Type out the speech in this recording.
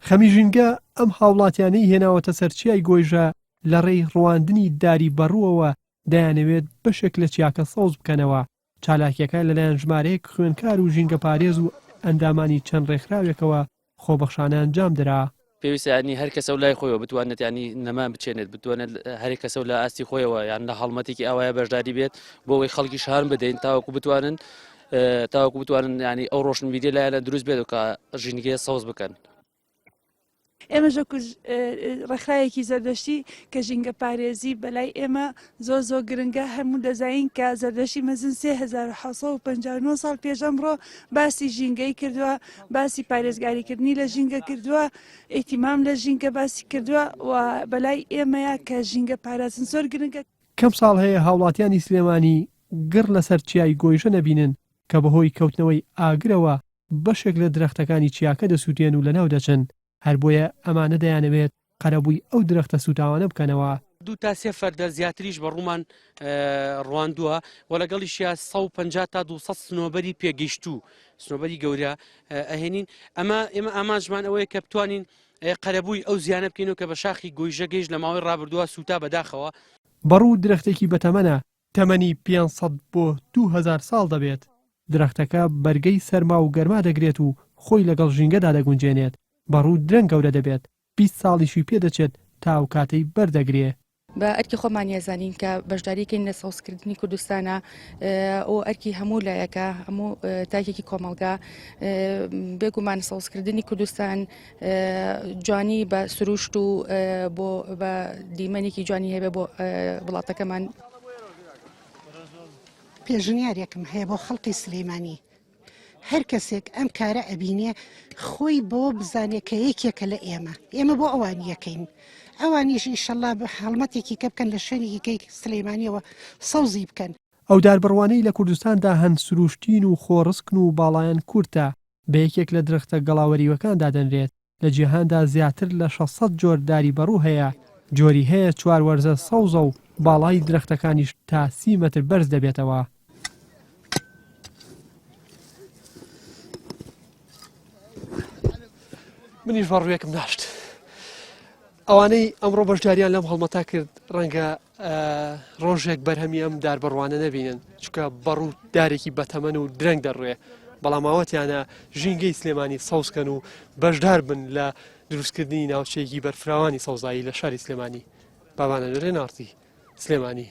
خەمی ژینگە ئەم هاوڵاتیانەی هێناوەتە سەر چیای گۆیژە لە ڕێی ڕواندنی داری بەڕووەوە دەیانەوێت بەشێک لە چیاکە سەوز بکەنەوە، چالاکییەکە لەلایەن ژمارەیەک خوێندکار و ژینگەپارێز و ئەندامانی چەند ڕێکخراوێکەوە خۆبەخشانە ئەنجامدرا. پێویستە یانی هەر کەسە و لای خۆیەوە بتوانێت یانی نەمان بچێنێت بتوانێت هەر کەسە و لە ئاستی خۆیەوە یان لە هەڵمەتێکی ئاوایە بەشداری بێت بۆ ئەوەی خەڵکی شار بدەین تاوەکو بتوانن تاوەکو بتوانن ینی ئەو ڕۆشنبیری لایەنە دروست بێت و کە ژینگەیە سەوز بکەن. ئێمەش وەکو ڕێکخراوێکی زەردەشتی کە ژینگە پارێزی بەلای ئێمە زۆر زۆر گرنگە هەموو دەزانین کە زەردەشتی مەزن 3759 ساڵ پێش ئەمڕۆ باسی ژینگەی کردووە باسی پارێزگاریکردنی لە ژینگە کردووە ئیتیمام لە ژینگە باسی کردووە و بەلای ئێمەیە کە ژینگە پاراستن زۆر گرنگە. کەم ساڵ هەیە هاوڵاتیانی سلێمانی گڕ لەسەر چیای گۆیژە نەبینن کە بەهۆی کەوتنەوەی ئاگرەوە بەشێک لە درەختەکانی چیاکە دەسووتێن و لەناو دەچن، هەر بۆیە ئەمانە دەیانەوێت قەرەبووی ئەو درەختە سووتاوانە بکەنەوە. دوو تا سێ فەردە زیاتریش بە ڕوومان ڕواندووە و لەگەڵیشیا 150 تا 200 سنۆبەری پێگەیشتوو سنۆبەری گەورە ئەهێنین ئەمە ئێمە ئامانجمان ئەوەیە کە بتوانین قەرەبووی ئەو زیانە بکەین و کە بە شاخی گۆیژە گەیشت لە ماوەی ڕابردووە سووتا بەداخەوە. بەڕوو درەختێکی بەتەمەنە، تەمەنی 500 بۆ 2000 ساڵ دەبێت، درەختەکە بەرگەی سەرما و گەرما دەگرێت و خۆی لەگەڵ ژینگەدا دەگونجێنێت، بەڕوو درەنگ گەورە دەبێت، 20 ساڵیشی پێدەچێت تا ئەو کاتەی بەر دەگرێ. بە ئەرکی خۆمان یەزانین کە بەشداری کەین لە سەوزکردنی کوردستانە و ئەرکی هەموو لایەکە هەموو تاکێکی کۆمەڵگا بێگومان سەوزکردنی کوردستان جوانی بە سروشت و بۆ بە دیمەنێکی جوانی هەبێ بۆ وڵاتەکەمان. پێشنیارێکم هەیە بۆ خەڵکی سلێمانی هەر کەسێک ئەم کارە ئەبینێ خۆی بەوە بزانێ کە یەکێکە لە ئێمە ئێمە بۆ ئەوان یەکەین ئەوانیش ئیشەڵا هەڵمەتێکی کە بکەن لە شوێنێکی کەی سلێمانیەوە سەوزی بکەن. ئەو داربڕوانەی لە کوردستاندا هەن سروشتین و خۆڕسکن و باڵایان کورتە، بە یەکێک لە درەختە گەڵاوەریوەکان دادەنرێت، لە جیهاندا زیاتر لە 600 جۆر داری بەڕوو هەیە، جۆری هەیە چوار وەرزە سەوزە و باڵای درەختەکانیش تا 30 مەتر بەرز دەبێتەوە. منیش بەڕوویەکم ناشت. ئەوانەی ئەمڕۆ بەشداریان لەم هەڵمەتا کرد ڕەنگە ڕۆژێک بەرهەمی ئەم دار بڕوانە نەبینن چکە بەڕوو دارێکی بەتەمەن و درەنگ دەڕوێ بەڵام ئاواتیانە ژینگەی سلێمانی سەوزکەن و بەشدار بن لە دروستکردنی ناوچەیەکی بەرفراوانی سەوزایی لە شاری سلێمانی بابانە لێ ناڕتی سلێمانی.